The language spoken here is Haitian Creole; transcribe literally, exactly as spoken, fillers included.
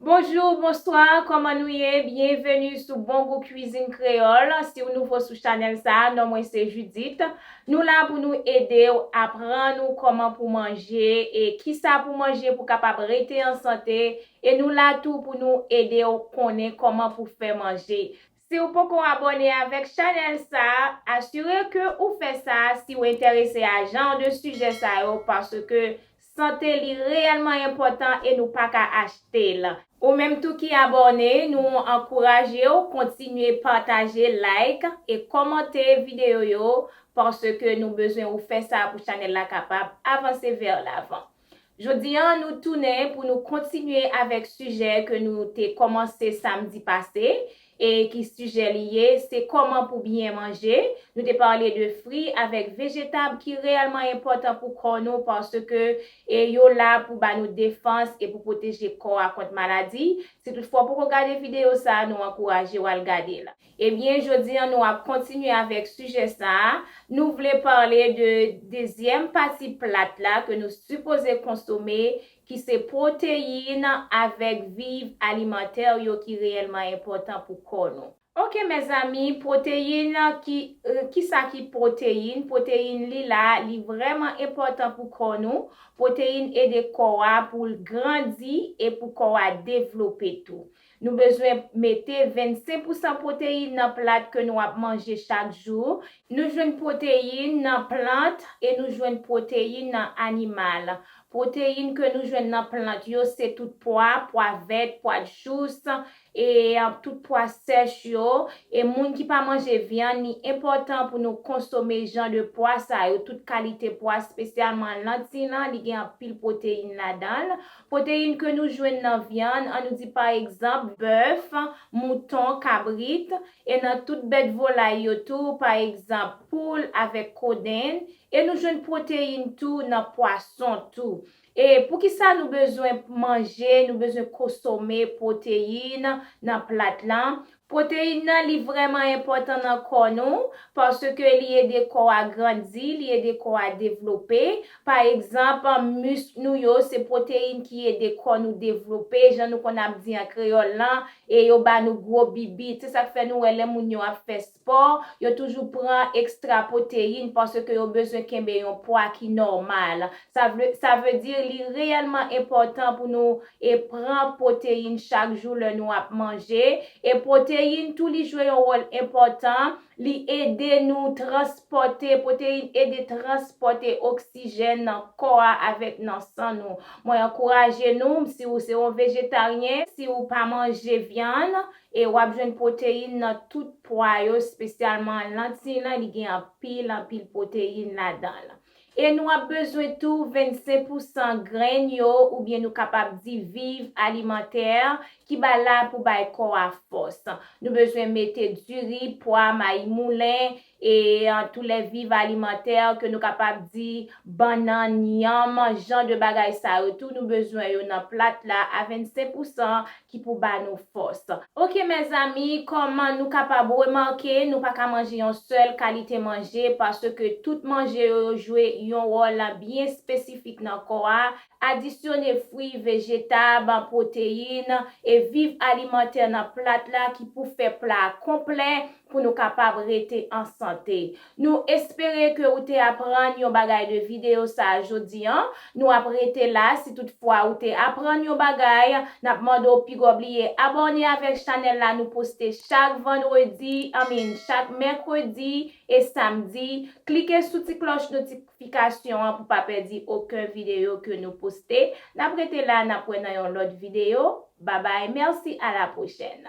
Bonjou, bonswa, kòman nou ye? Byenveni sou Bon Gou Kwizin Kreyòl. Si w nouvo sou chanèl sa a, non mwen se Judith. Nou la pou nou ede w, aprann ou kòman pou manje e kisa pou manje pou kapab rete an sante. E nou la tou pou nou ede w konnen kòman pou fè manje. Si w poko abòne avèk chanèl sa a, asire ke ou fè sa si w enterese a jan de sijè sa yo, paske sante li reyèlman enpòtan e nou pa ka achte l. Ou menm tou ki abòne, nou ankouraje w kontinye pataje, like e kòmante videyo yo, paske nou bezwen ou fè sa pou chanèl la kapab avanse vè lavan. Jodi a, nou tounen pou nou kontinye avèk sijè ke nou te kòmanse samdi pase, e ki sijè li ye, se kòman pou byen manje. Nou te pale de fri avèk vejetab ki reyèlman enpòtan pou kò nou, paske e yo la pou ba nou defans e pou pwoteje kò a kont maladi. Si toutfwa w poko gade videyo sa a, nou ankouraje w al gade l. Ebyen, jodi a, nou ap kontinye avèk sijè sa a. Nou vle pale de dezyèm pati plat la ke nou sipoze konsome, ki se pwoteyin avèk viv alimantè yo ki reyèlman enpòtan pou kò nou. Oke, mezanmi, pwoteyin ki, eh, kisa ki pwoteyin? Pwoteyin li la, li vrèman enpòtan pou kò nou. Pwoteyin ede kò a pou l grandi e pou kò a devlope tou. Nou bezwen mete vennsenk pousan pwoteyin nan plat ke nou ap manje chak jou. Nou jwenn pwoteyin nan plant e nou jwenn pwoteyin nan animal. Pwoteyin ke nou jwenn nan plant yo, se tout pwa, pwa vèt, pwa dous, e, a, tout pwa sèch yo. E moun ki pa manje vyann, li enpòtan pou nou konsome jan de pwa sa yo, tout kalite pwa, espesyalman lanti lan, li gen anpil pwoteyin ladan l. Pwoteyin ke nou jwenn nan vyann, an nou di pa egzanp, bèf, mouton, kabrit, e nan tout bèt volay yo tou, pa egzanp, poul avèk kodenn, e nou jwenn pwoteyin tou nan pwason tou. E poukisa nou bezwen manje, nou bezwen konsome pwoteyin nan plat lan? Pwoteyin nan, li vrèman enpòtan nan kò nou, paske li ede kò a grandi, li ede kò a devlope. Pa egzanp, misk nou yo, se pwoteyin ki ede kò nou devlope. Jan nou konn ap di an kreyòl lan, e yo ba nou gwo bibit. Se sa k fè nou wè lè moun yo ap fè spò, yo toujou pran ekstra pwoteyin paske yo bezwen kenbe yon pwa ki nòmal. Sa vle, sa vle di li reyèlman enpòtan pou nou e pran pwoteyin chak jou lè nou ap manje. E pwoteyin tou li jwe yon wòl enpòtan, li ede nou transpòte, pwoteyin ede transpòte oksijèn nan kò a avèk nan san nou. Mwen ankouraje nou, si ou se yon vejetaryen, si ou pa manje vyann, e w ap jwenn pwoteyin nan tout pwa yo, espesyalman lanti lan, li gen anpil, anpil pwoteyin ladan l. E nou ap bezwen tou vennsenk pousan grenn yo, oubyen nou kapab di viv alimantè, ki ba la pou bay kò a fòs. Nou bezwen mete diri, pwa, mayi moulen, e, an, tou lè viv alimantè ke nou kapab di bannann, yanm, jan de bagay sa yo tou, nou bezwen yo nan plat la a vennsenk pousan ki pou ba nou fòs. Oke, mezanmi, kòman nou kapab remake, nou pa ka manje yon sèl kalite manje, paske tout manje yo, yo jwe yon wòl byen espesifik nan kò a. Adisyone fwi, vejetab, pwoteyin e viv alimantè nan plat la ki pou fè pla a konplè pou nou kapab rete an sante. Nou espere ke ou te aprann yon bagay de videyo sa a jodi an. Nou ap rete la, si toutfwa ou te aprann yon bagay, n ap mande w piga w bliye abòne avèk chanèl la, nou poste chak vandredi, I mean, chak mèkredi e samdi. Klike sou ti klòch notifikasyon an pou pa pèdi okenn videyo ke nou poste. N ap rete la, n ap wè nan yon lòt videyo. Babay, mèsi, a la pwochèn.